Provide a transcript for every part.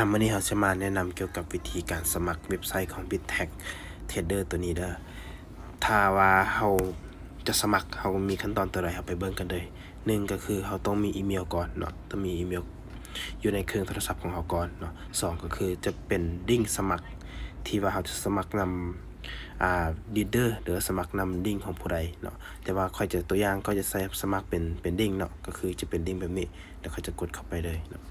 ອ່າ ມື້ນີ້ເຮົາຈະມາແນະນຳກ່ຽວກັບວິທີການສະໝັກເວັບໄຊຂອງ Bittax Trader ໂຕນີ້ເດີ. ຖ້າວ່າເຮົາຈະສະໝັກ ເຮົາມີຂັ້ນຕອນໂຕໃດ ເຮົາໄປເບິ່ງກັນເລີຍ. ໜຶ່ງກໍຄືເຮົາຕ້ອງມີອີເມວກ່ອນເນາະ, ຕ້ອງມີອີເມວຢູ່ໃນເຄື່ອງໂທລະສັບຂອງເຮົາກ່ອນເນາະ. ສອງກໍຄືຈະເປັນລິ້ງສະໝັກ ທີ່ວ່າເຮົາຈະສະໝັກນຳ ອ່າ Reader ຫຼືວ່າສະໝັກນຳລິ້ງຂອງຜູ້ໃດເນາະ. ແຕ່ວ່າຂ້ອຍຈະ ຕົວຢ່າງ ຂ້ອຍຈະໃສ່ສະໝັກເປັນ ເປັນລິ້ງເນາະ, ກໍຄືຈະເປັນລິ້ງແບບນີ້ ແລ້ວຂ້ອຍຈະກົດເຂົ້າໄປເລີຍເນາະ.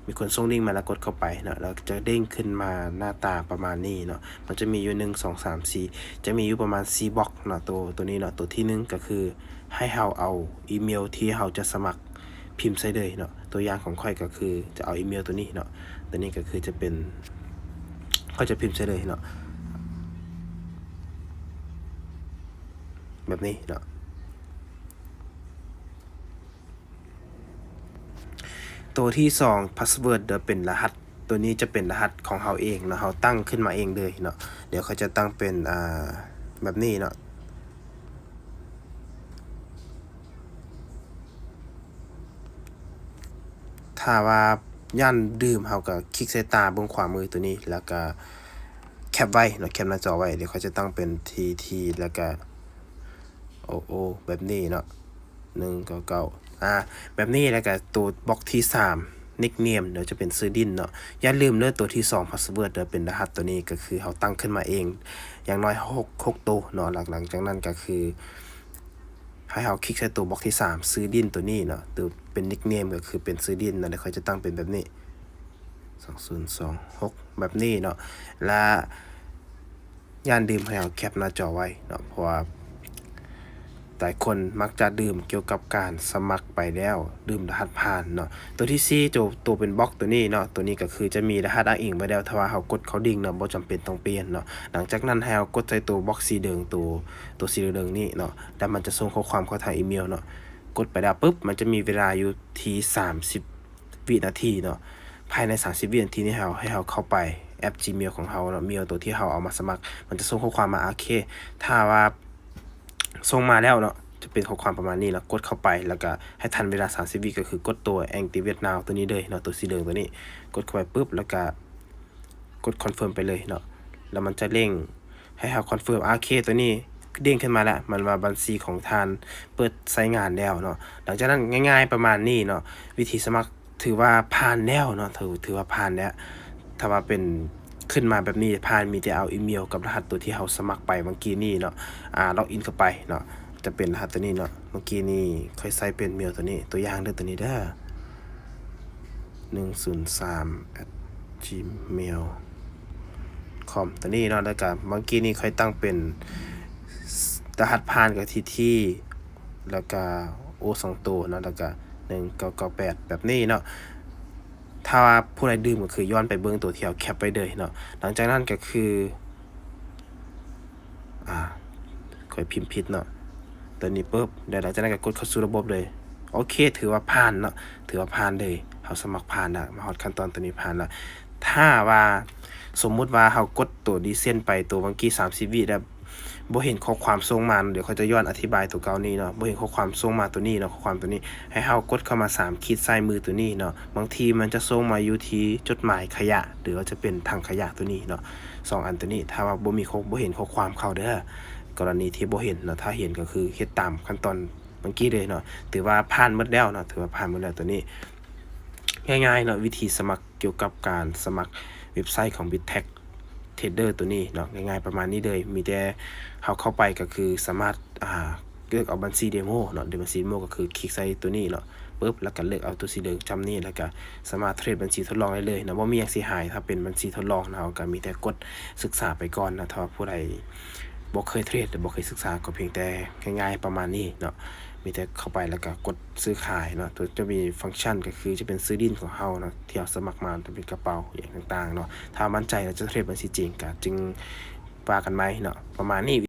ມີຄົນສົ່ງລິ້ງມາແລ້ວກົດເຂົ້າໄປເນາະ, ແລ້ວຈະເດ້ງຂຶ້ນມາໜ້າຕາປະມານນີ້ເນາະ. ມັນຈະມີຢູ່ ໜຶ່ງ ສອງ ສາມ ສີ່ ຈະມີຢູ່ປະມານສີ່ບລັອກເນາະ. ໂຕ ໂຕນີ້ເນາະ, ໂຕທີໜຶ່ງກໍຄືໃຫ້ເຮົາເອົາອີເມວທີ່ເຮົາຈະສະໝັກພິມໃສ່ເລີຍເນາະ. ຕົວຢ່າງຂອງຂ້ອຍກໍຄືຈະເອົາອີເມວໂຕນີ້ເນາະ, ໂຕນີ້ກໍຄືຈະເປັນ ຂ້ອຍຈະພິມໃສ່ເລີຍເນາະ, ແບບນີ້ເນາະ. ໂຕທີສອງ password ຈະເປັນລະຫັດ, ໂຕນີ້ຈະເປັນລະຫັດຂອງເຮົາເອງເນາະ, ເຮົາຕັ້ງຂຶ້ນມາເອງເລີຍເນາະ. ດຽວຂ້ອຍຈະຕັ້ງເປັນ ອ່າ ແບບນີ້ເນາະ. ຖ້າວ່າຢ້ານລືມ ເຮົາກໍຄລິກໃສ່ຕາເບື້ອງຂວາມືໂຕນີ້ ແລ້ວກໍແຄບໄວ້ເນາະ, ແຄບໜ້າຈໍໄວ້. ດຽວຂ້ອຍຈະຕັ້ງເປັນ ທີ ທີ ແລ້ວກໍ ໂອ ໂອ ແບບນີ້ເນາະ, ໜຶ່ງ ເກົ້າ ເກົ້າ ອ່າ ແບບນີ້. ແລ້ວກໍໂຕບລັອກທີສາມ ນິກເນມ ດຽວຈະເປັນຊື່ດິນເນາະ. ຢ່າລືມເດີ ໂຕທີສອງ password ເດີ ເປັນລະຫັດໂຕນີ້ ກໍຄືເຮົາຕັ້ງຂຶ້ນມາເອງ ຢ່າງໜ້ອຍຫົກ ຫົກໂຕເນາະ. ຫຼັງ ຫຼັງຈາກນັ້ນກໍຄື ໃຫ້ເຮົາຄລິກໃສ່ໂຕບລັອກທີສາມ ຊື່ດິນໂຕນີ້ເນາະ, ໂຕເປັນນິກເນມກໍຄືເປັນຊື່ດິນເນາະ. ດຽວຂ້ອຍຈະຕັ້ງເປັນແບບນີ້ ສອງສູນສອງຫົກ ແບບນີ້ເນາະ. ແລະ ຢ່າລືມໃຫ້ເຮົາແຄບໜ້າຈໍໄວ້ເນາະ, ເພາະວ່າຫຼາຍຄົນມັກຈະລືມກ່ຽວກັບການສະໝັກໄປແລ້ວ, ລືມລະຫັດຜ່ານເນາະ. ໂຕທີສີ່ ໂຕ ໂຕເປັນບລັອກໂຕນີ້ເນາະ, ໂຕນີ້ກໍຄືຈະມີລະຫັດອ້າງອີງໄວ້ແລ້ວ, ຖ້າວ່າເຮົາກົດເຂົ້າລິ້ງເນາະ, ບໍ່ຈຳເປັນຕ້ອງປ່ຽນເນາະ. ຫຼັງຈາກນັ້ນໃຫ້ເຮົາກົດໃສ່ໂຕບລັອກສີເດີງ ໂຕ ໂຕສີເດີງນີ້ເນາະ, ແລ້ວມັນຈະສົ່ງຂໍ້ຄວາມເຂົ້າທາງອີເມວເນາະ. ກົດໄປແລ້ວປຶບ ມັນຈະມີເວລາຢູ່ທີ່ສາມສິບວິນາທີເນາະ. ພາຍໃນສາມສິບວິນາທີນີ້ ເຮົາ ໃຫ້ເຮົາເຂົ້າໄປແອັບ Gmail ຂອງເຮົາເນາະ, ເມວໂຕທີ່ເຮົາເອົາມາສະໝັກ ມັນຈະສົ່ງຂໍ້ຄວາມມາ. ໂອເຄ ຖ້າວ່າສົ່ງມາແລ້ວເນາະ, ຈະເປັນຂໍ້ຄວາມປະມານນີ້ເນາະ. ກົດເຂົ້າໄປ ແລ້ວກະໃຫ້ທັນເວລາສາມສິບວິ, ກໍຄືກົດໂຕ Activate Now ໂຕນີ້ເລີຍເນາະ, ໂຕສີເດີງໂຕນີ້. ກົດເຂົ້າໄປປຶບ ແລ້ວກະ ກົດ confirm ໄປເລີຍເນາະ, ແລ້ວມັນຈະເລັ່ງໃຫ້ເຮົາ confirm. ໂອເຄ ໂຕນີ້ເດ້ງຂຶ້ນມາແລ້ວ, ມັນວ່າບັນຊີຂອງທ່ານເປີດໃຊ້ງານແລ້ວເນາະ. ຫຼັງຈາກນັ້ນ ງ່າຍໆປະມານນີ້ເນາະ, ວິທີສະໝັກຖືວ່າຜ່ານແລ້ວເນາະ, ຖື ຖືວ່າຜ່ານແລ້ວ. ຖ້າວ່າເປັນຂຶ້ນມາແບບນີ້ ຜ່ານ ມີແຕ່ເອົາອີເມວກັບລະຫັດໂຕທີ່ເຮົາສະໝັກໄປເມື່ອກີ້ນີ້ເນາະ, ອ່າ login ເຂົ້າໄປເນາະ. ຈະເປັນລະຫັດໂຕນີ້ເນາະ, ເມື່ອກີ້ນີ້ຂ້ອຍໃສ່ເປັນເມວໂຕນີ້, ຕົວຢ່າງເດີ ໂຕນີ້ເດີ ໜຶ່ງສູນສາມ at gmail com ໂຕນີ້ເນາະ. ແລ້ວກະເມື່ອກີ້ນີ້ຂ້ອຍຕັ້ງເປັນລະຫັດຜ່ານ ກໍ ທີ ທີ ແລ້ວກະ ໂອ ສອງໂຕເນາະ, ແລ້ວກະ ໜຶ່ງເກົ້າເກົ້າແປດ ແບບນີ້ເນາະ. ຖ້າວ່າຜູ້ໃດລືມ ກໍຄືຍ້ອນໄປເບິ່ງໂຕທີ່ເຮົາແຄບໄວ້ເລີຍເນາະ. ຫຼັງຈາກນັ້ນກໍຄື ອ່າ ຂ້ອຍພິມຜິດເນາະ ໂຕນີ້ປຶບ ແລ້ວຫຼັງຈາກນັ້ນກໍກົດເຂົ້າສູ່ລະບົບເລີຍ. ໂອເຄ ຖືວ່າຜ່ານເນາະ, ຖືວ່າຜ່ານເລີຍ, ເຮົາສະໝັກຜ່ານແລ້ວ, ມາຮອດຂັ້ນຕອນໂຕນີ້ຜ່ານແລ້ວ. ຖ້າວ່າສົມມຸດວ່າເຮົາກົດໂຕ Recent ໄປ ໂຕເມື່ອກີ້ສາມສິບວິແລ້ວ ບໍ່ເຫັນຂໍ້ຄວາມສົ່ງມາເນາະ, ດຽວຂ້ອຍຈະຍ້ອນອະທິບາຍໂຕເກົ່ານີ້ເນາະ, ບໍ່ເຫັນຂໍ້ຄວາມສົ່ງມາໂຕນີ້ເນາະ, ຂໍ້ຄວາມໂຕນີ້ ໃຫ້ເຮົາກົດເຂົ້າມາສາມຂີດຊ້າຍມືໂຕນີ້ເນາະ, ບາງທີມັນຈະສົ່ງມາຢູ່ທີ່ຈົດໝາຍຂະຫຍະ ຫຼືວ່າຈະເປັນຖັງຂະຫຍະໂຕນີ້ເນາະ, ສອງອັນໂຕນີ້. ຖ້າວ່າບໍ່ມີຂໍ້ ບໍ່ເຫັນຂໍ້ຄວາມເຂົ້າເດີ, ກໍລະນີທີ່ບໍ່ເຫັນເນາະ, ຖ້າເຫັນກໍຄືເຮັດຕາມຂັ້ນຕອນເມື່ອກີ້ເລີຍເນາະ, ຖືວ່າຜ່ານໝົດແລ້ວເນາະ, ຖືວ່າຜ່ານໝົດແລ້ວໂຕນີ້. ງ່າຍໆເນາະ, ວິທີສະໝັກ ກ່ຽວກັບການສະໝັກເວັບໄຊຂອງ Bittax Trader ໂຕນີ້ເນາະ, ງ່າຍໆປະມານນີ້ເລີຍ. ມີແຕ່ເຮົາເຂົ້າໄປກໍຄືສາມາດ ອ່າ ເລືອກເອົາບັນຊີເດໂມເນາະ, ເດໂມ ບັນຊີເດໂມກໍຄືຄລິກໃສ່ໂຕນີ້ເນາະ ປຶບ ແລ້ວກໍເລືອກເອົາໂຕສີເຫຼືອງຈ້ຳນີ້ ແລ້ວກໍສາມາດເທຣດບັນຊີທົດລອງໄດ້ເລີຍເນາະ, ບໍ່ມີຫຍັງເສຍຫາຍ. ຖ້າເປັນບັນຊີທົດລອງ ເຮົາກໍມີແຕ່ກົດສຶກສາໄປກ່ອນເນາະ, ຖ້າວ່າຜູ້ໃດບໍ່ເຄີຍເທຣດ ຫຼືບໍ່ເຄີຍສຶກສາ ກໍພຽງແຕ່ງ່າຍໆປະມານນີ້ເນາະ, ມີແຕ່ເຂົ້າໄປແລ້ວກໍກົດ ຊື້ຂາຍເນາະ, ໂຕຈະມີຟັງຊັນກໍຄືຈະເປັນຊື່ດິນຂອງເຮົາເນາະ ທີ່ເຮົາສະໝັກມາ ຈະເປັນກະເປົາຫຍັງຕ່າງໆເນາະ. ຖ້າໝັ້ນໃຈແລ້ວຈະເທຣດບັນຊີຈິງ ກໍຈຶ່ງວ່າກັນໃໝ່ເນາະ, ປະມານນີ້.